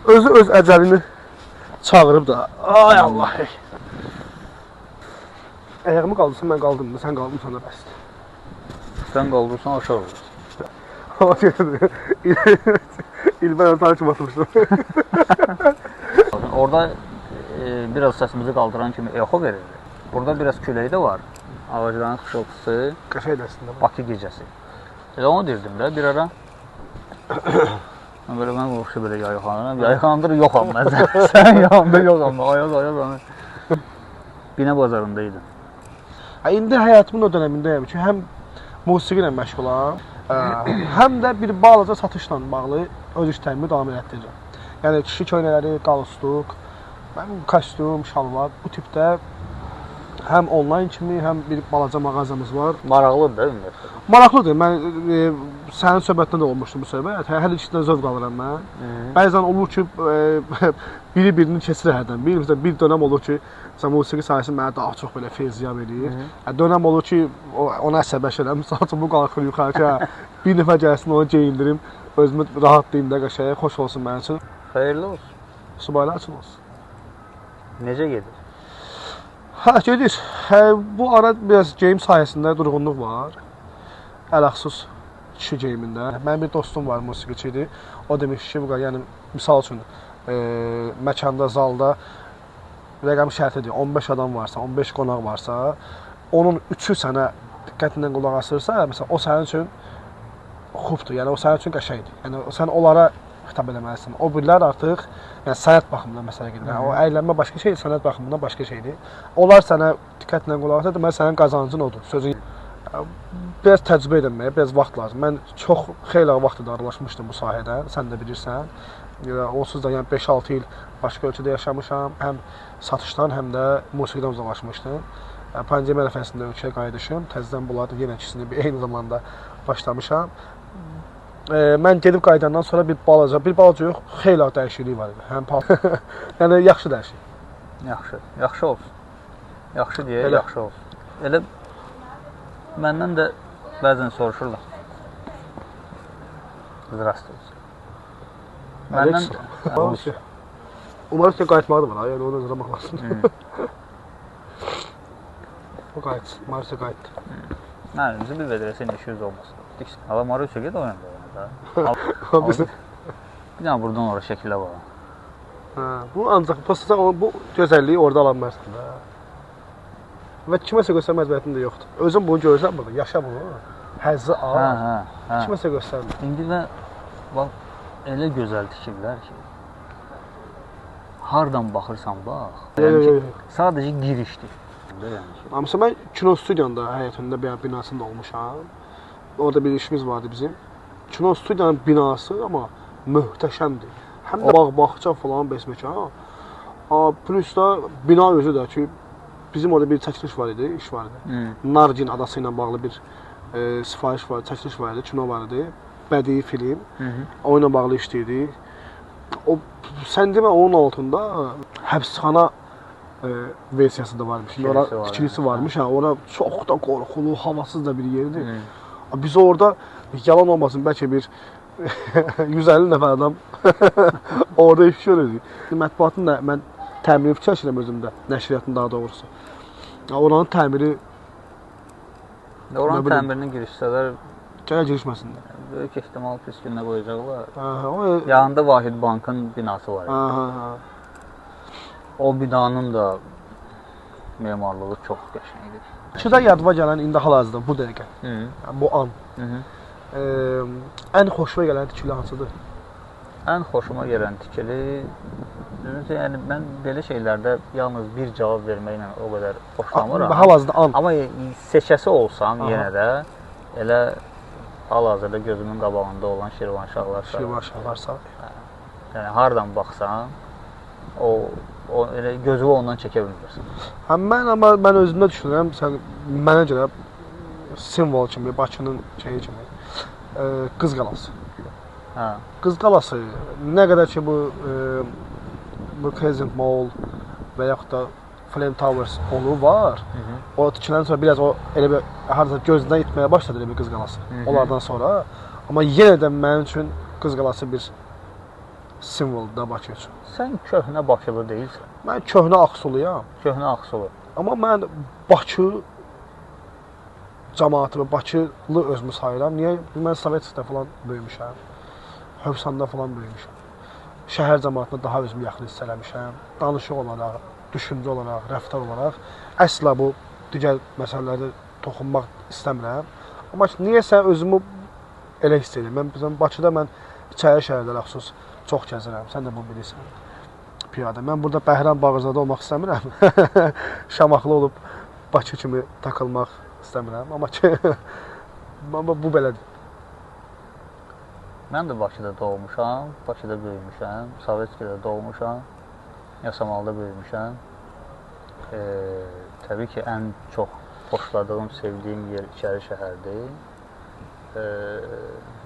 Özü öz əcəlini çağırıb da. Ay Allah. Ayağımı qaldırsan mən qaldım, sən qaldırsan da bəsdir. Sən qaldırsan aşağı olur. İlbər ortalığı kimi atmışdım. Orada biraz səsimizi qaldıran kimi exo verirdi. Burada biraz külək də var. Ağacların xışıltısı. Qəşəng əslində. Bakı gecəsi. Elə onu deyirdim də bir ara. Mən belə mən vuruşu belə yayxanıram. Yayxandır yoxam mən. Sən yanında yoxam. Ayaz ayaz. Binə bazarında idim. İndi həyatımın o dönəmindəyəm ki, həm musiqi ilə məşğulam, həm də bir balaca satışla bağlı öz işlərimi davam elətdirirəm. Yəni kişi köynələri, qalstuk, kostyum, şalvar bu tipdə həm onlayn kimi, həm bir balaca mağazamız var. Maraqlıdır da ümumiyyətlə. Maraqlıdır. Mən sənin söhbətində də olmuşdu bu söhbət. Hər ikisindən zövq alıram mən. Bəzən olur ki, biri birini keçir hərdən. Bir dönəm olur ki, musiqi sahəsi mənə daha çox belə feyziyab eləyir. Dönəm olur ki, ona əsəbləşirəm. Misal üçün, bu qalxır yuxarı ki, bir nəfər gəlsin, onu geyindirim, özümü rahatlayayım da qəşəng, xoş olsun mənim üçün. Xeyirli olsun. Subaylar üçün olsun. Necə gedir? Hə, gedir. Bu ara biraz geyim sahəsində durğunluq var. Ələxsus kişi geyimində. Mənim bir dostum var, musiqiçi idi. O demiş ki, yəni, misal üçün, məkanda, zalda rəqəm şərtidir. 15 adam varsa, 15 qonaq varsa, onun 3-ü sənə diqqətlə qulaq asırsa, məsələn, o sənin üçün xubdur, yəni o sənin üçün qəşəngdir. Yəni, sən onlara xitab eləməlisən. O birlər artıq, yəni sənət baxımından məsələ gedir. Yəni, o əylənmə başqa şeydir, sənət baxımından başqa şeydir. Onlar sənə diqqətlə qulaq asır, deməli sənin qazancın odur. Sözün biraz təcrübə edinməyə, biraz vaxt lazım. Mən çox xeyli vaxt aralaşmışdım bu sahədə, sən də bilirsən. Onsuz da yəni 5-6 il başqa ölkədə yaşamışam, həm satışdan, həm də musiqidən uzaqlaşmışdım. Pandemiya ərəfəsində ölkəyə qayıdışım, təzədən bunların yenə ikisini bir eyni zamanda başlamışam. Mən gedib qayıdandan sonra bir balaca yox, xeyli dəyişiklik var idi. Həm yəni yaxşı dəyişiklik. Yaxşı, yaxşı olsun. Yaxşı deyə, elə. Yaxşı olsun. Elə məndən də bəzən soruşurlar. Здравствуйте. Məndən Umarım ki, qayıtmağı da var, yəni onu özləmək lazım. O qayıtsın, Marusiya qayıtdı. Nə, bizi bir vedrəsə ilə 200 olmasın. Hala Marusiya ged oynayanda da. Bir dənə buradan ora şəkilə bax. Hə, bu ancaq bu gözəlliyi orada ala bilməzsən də. Və kiməsə göstərmə məcburiyyətin də yoxdur. Özün bunu görürsən burada, yaşa bunu, həzzi al. Hə. Kiməsə göstərmə. İndi də bax elə gözəl tikiblər ki, hardan baxırsan bax, yəni ki, sadəcə girişdir. Amma mən kino studiyanda həyətində bir binasında olmuşam. Orada bir işimiz vardı bizim. Kino studiyanın binası amma möhtəşəmdir. Həm də bağ, bağça falan besməkan. Plus da bina özü də ki, bizim orada bir çəkiliş var idi, iş var idi. Nargin adası ilə bağlı bir sifariş var, çəkiliş var idi, kino var idi. Bədii film. Onunla bağlı işləyirdik. O, sən demə onun altında həbsxana versiyası da varmış. Ora tikilisi varmış. Hə, ora çox da qorxulu, havasız da bir yerdir. Biz orada yalan olmasın, bəlkə bir 150 nəfər adam orada iş görürdük. Mətbuatın da mən təmirini fikirləşirəm özümdə, nəşriyyatın daha doğrusu. Oranın təmiri... Oranın təmirini girişsələr... Gələ girişməsinlər. Böyük ehtimal pis günə qoyacaqlar. Yanında Vahid Bankın binası var. O binanın da memarlığı çox qəşəngdir. Bakıda yadıma gələn indi hal-hazırda bu dəqiqə, bu an. Ən xoşuma gələn tikili hansıdır? Ən xoşuma gələn tikili, yəni mən belə şeylərdə yalnız bir cavab verməklə o qədər xoşlamıram. Hal-hazırda an. Amma seçəsi olsam yenə də elə hal-hazırda gözümün qabağında olan Şirvanşahlar sarayı. Şirvanşahlar sarayı. Yəni hardan baxsan, o elə gözünü ondan çəkə bilmirsən. Hə, mən amma mən özümdə düşünürəm, sən mənə görə simvol kimi, Bakının şeyi kimi, Qız Qalası. Hə. Qız Qalası nə qədər ki bu Crescent Mall və yaxud da Flame Towers onu var. O tikilən sonra biraz o elə bir hardasa gözündən itməyə başladı elə bir Qız Qalası. Onlardan sonra. Amma yenə də mənim üçün Qız Qalası bir simvoldur da Bakı üçün. Sən köhnə Bakılı deyilsən. Mən köhnə Ağsuluyam. Köhnə Ağsulu. Amma mən Bakı cəmaatını, Bakılı özümü sayıram. Niyə? Mən Sovetskdə falan böyümüşəm. Hövsanda falan böyümüşəm. Şəhər cəmaatına daha özümü yaxın hiss eləmişəm. Danışıq olaraq, düşüncə olaraq, rəftar olaraq əsla bu digər məsələlərdə toxunmaq istəmirəm. Amma niyəsə özümü elə hiss edirəm. Mən Bakıda mən içəri şəhərdə xüsus çox gəzirəm. Sən də bunu bilirsən. Piyada. Mən burada Bəhram Bağırzadə olmaq istəmirəm. Şamaxılı olub Bakı kimi takılmaq istəmirəm. Amma ki amma bu belədir. Mən də Bakıda doğmuşam, Bakıda böyümüşəm, Sovetskidə doğmuşam, Yasamalda böyümüşəm. Təbii ki, ən çox xoşladığım, sevdiyim yer içəri şəhərdir.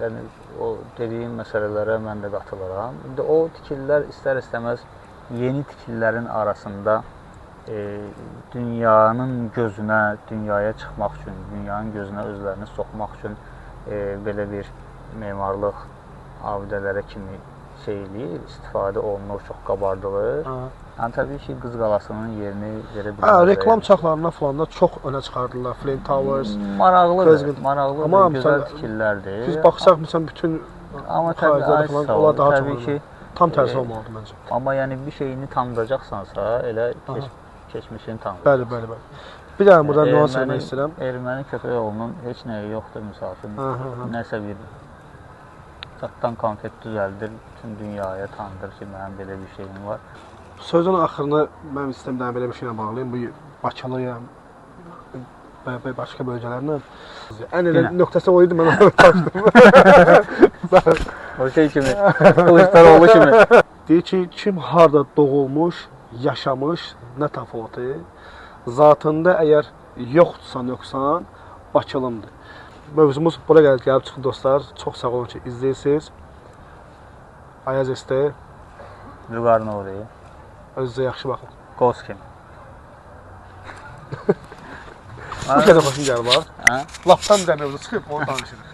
Yəni o dediyim məsələlərə mən də qatılıram. İndi o tikililər istər-istəməz yeni tikililərin arasında dünyanın gözünə, dünyaya çıxmaq üçün, dünyanın gözünə özlərini soxmaq üçün belə bir memarlıq abidələrə kimi şey eləyir, istifadə olunur, çox qabardılır. Yəni təbii ki, Qız Qalasının yerini verə bilmərlər. Hə, reklam çaxlarına falan da çox önə çıxardırlar. Flame Towers. Maraqlıdır, maraqlıdır, amma gözəl tikililərdir. Biz baxsaq məsələn bütün amma təbii falan onlar daha çox ki, tam tərsi olmalıdır məncə. Amma yəni bir şeyini tanıdacaqsansa, elə keçmişini tanıdacaqsan. Bəli, bəli, bəli. Bir dənə buradan nüans eləmək istəyirəm. Erməni köpək oğlunun heç nəyi yoxdur misal üçün. Nəsə bir çatdan konfet düzəldir, bütün dünyaya tanıdır ki, mənim belə bir şeyim var. Sözün axırını mən istəyirəm belə bir şeylə bağlayım. Bu Bakılıyam və başqa bölgələrlə. Ən elə nöqtəsi o idi, mən onu tapdım. O şey kimi, Kılıçdaroğlu kimi. Deyir ki, kim harda doğulmuş, yaşamış, nə təfavütü, zatında əgər yoxdursa nöqsan, Bakılımdır. Mövzumuz bura gəlib çıxdı dostlar. Çox sağ olun ki, izləyirsiniz. Ayaz Ester, Vüqar Nuri. Özünüzə yaxşı baxın. Qoz kimi. Bu qədər xoşum gəlir bax. Lapdan bir də mövzu çıxıb, onu danışırıq.